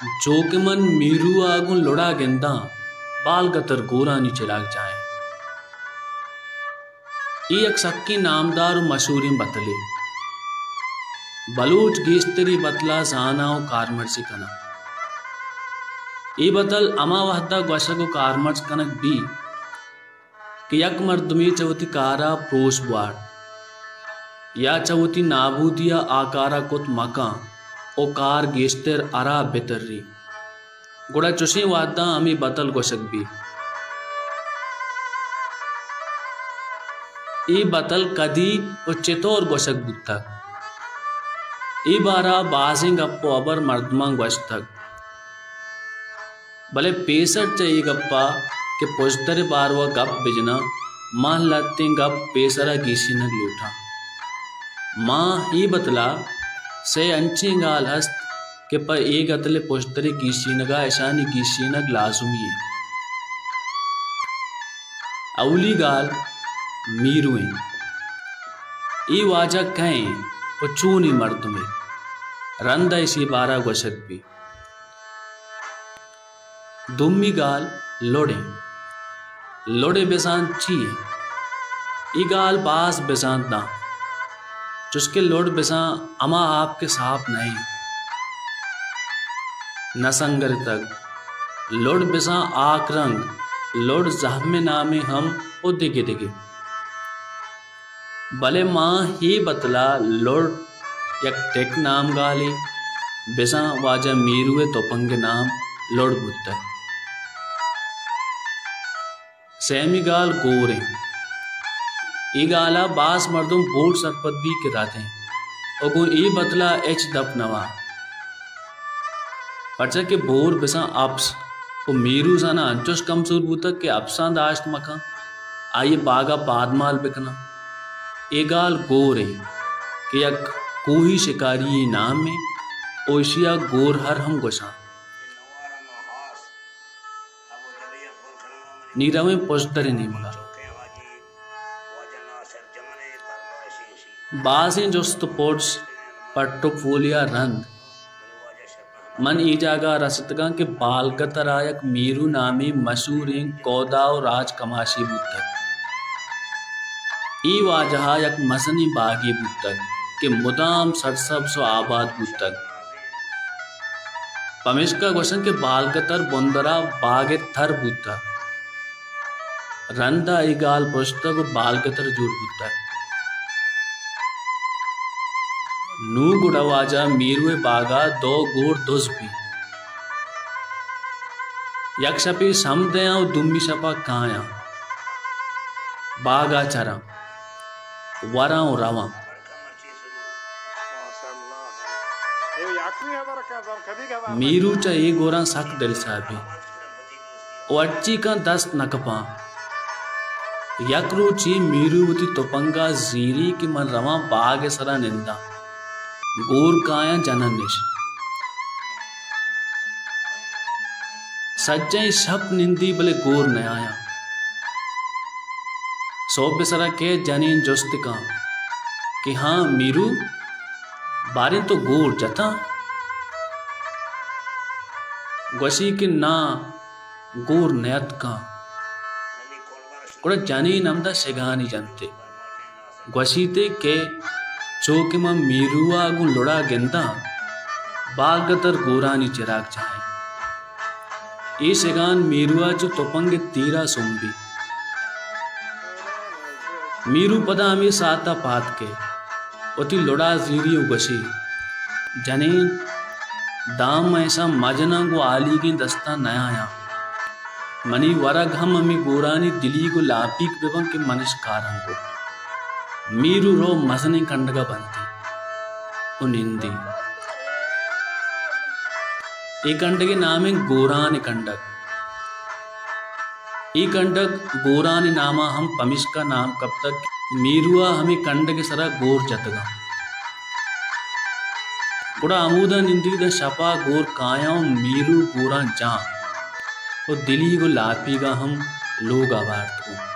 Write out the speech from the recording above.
چو کہ من میرو ءَ گوں لڑ ءَ گنداں، بالگتر گورانی چراگ جاہ ایں۔ اے یک سکیں نامدار ءُ مشہوریں بتلے۔ بلوچ گیشتر اے بتل ءَ زاناں ءُ کارمرزی کناں۔ اے بتل ہما وہد ءَ گوشگ ءُ کارمرز کنگ بیت کہ یک مردمے چہ وتی کار ءَ پروش بوارت یا چہ وتی نابودی ءَ آ کار ءَ کت مکن ءُ کار گیشتر ہراب بہ تری، گڑا چشیں وہداں ہمے بتل گوشگ بیت۔ اے بتل کدی ءُ چتور گوشگ بوتگ؟ اے بارہ ءَ بازیں گپ ءُ ہبر مردماں گوشتگ۔ بلے پیسر چہ اے گپ ءَ کہ پژدر ءِ بارو ءَ گپ بجناں، من لہتیں گپ پیسر ءَ گیشینگ لوٹاں۔ من اے بتل ءَ سئے انچیں گال ہست کہ پہ اے گتل ءِ پژدر ءِ گیشینگ ءَ اشانی گیشینگ لازمی انت۔ اولی گال میرو انت۔ اے واجہ کئے انت ءُ چونیں مردمے؟ رند ءَ اشی بارہ ءَ گوشگ بیت۔ دومی گال لڑ انت۔ لڑ ءِ بزانت چی انت؟ اے گال باز بزانت داں، چوشکہ لڑ بزاں ہما آپ کہ ساپ نہ انت، نہ سنگرتگ۔ لڑ بزاں آک رنگ، لڑ زہم ءِ نامے ہم ءُ دگہ دگہ۔ بلے ما اے بتل ءَ لڑ یک ٹک نام گالے، بزاں واجہ میرو ءِ تپنگ ءِ نام لڑ بوتگ۔ سیمی گال گور انت۔ اے گال ءَ باز مردم بوڑ سرپد بیت کہ رد انت ءُ گوں اے بتل ءَ ہچ دپ نہ وارت۔ پرچا کہ بور بزاں اپس ءُ میرو زاناں انچوش کمزور بوتگ کہ اپساں داشت مکن، آئی ءِ باگ ءَ پادمال بکناں۔ اے گال گور انت کہ یک کوہی شکاری یے نام انت ءُ اشی ءَ گورہر ہم گوشاں۔ نی رویں پژدر ءِ نیمگ ءَ۔ بازیں جست ءُ پرس، پٹ ءُ پولی ءَ رند من اے جاگہ ءَ رستگاں کہ بالگتر ءَ یک میرو نامیں مشہوریں کودا ءُ راج کماشے بوتگ۔ اے واجہ ءَ یک مزنیں باگے بوتگ کہ مدام سرسبز ءُ آباد بوتگ۔ پمیشکا گوشنت کہ بالگتر بندر ءَ باگ ءِ تر بوتگ۔ رند ءَ اے گال پرشتگ ءُ بالگتر جوڑ بوتگ۔ نوں گڑا واجہ میرو ءِ باگ ءَ دو گور دز بیت۔ یک شپے سم دیاں ءُ دومی شپ ءَ کایاں۔ باگ ءَ چراں، وراں ءُ رواں۔ میرو چہ اے گوراں سک دلساہ بیت ءُ ہرچی کن دست نہ کپاں۔ یک روچے میرو وتی تپنگ ءَ زیری کہ من رواں باگ ءِ سرا ننداں، گور کایاں جنن اش۔ سجہیں شپ نندی بلے گور نیایاں۔ سہب ءِ سرا کئے جنین جست کن کہ ہاں میرو، باریں تو گور جتاں؟ گوشی کہ ناں، گور نیاتکاں۔ گڑا جنین ہمدا شگانی جنت ءُ گوشیت ئے کہ چو کہ من میرو ءَ گوں لڑ ءَ گنداں، بالگتر گورانی چراگ جاہ انت۔ اے شگان میرو ءَ چو تپنگ ءِ تیر ءَ سمبی۔ میرو پدا ہمے ساعت ءَ پاد کئیت، وتی لڑ ءَ زیری ءُ گوشی، جنین، داں من اشاں مجناں گوں ہالیگیں دستاں نیایاں۔ منی ورگ ہم ہمے گورانی دلیگ ءُ لاپیگ بہ بنت کہ من اش کاراں کت۔ میرو رو مزنیں کنڈگ ءَ بندی ءُ نندی۔ اے کنڈگ ءِ نام انت گوران ءِ کنڈگ۔ اے کنڈگ گوران ءِ نام ءَ ہم پمیشکا نام کپتگ کہ میرو ءَ ہمے کنڈگ ءِ سرا گور جتگ انت۔ گڑا ہمودا نندی داں شپ ءَ گور کایاں ءُ میرو گوراں جاں ءُ دلیگ ءُ لاپیگاں ہم لوگ ءَ بارت کن۔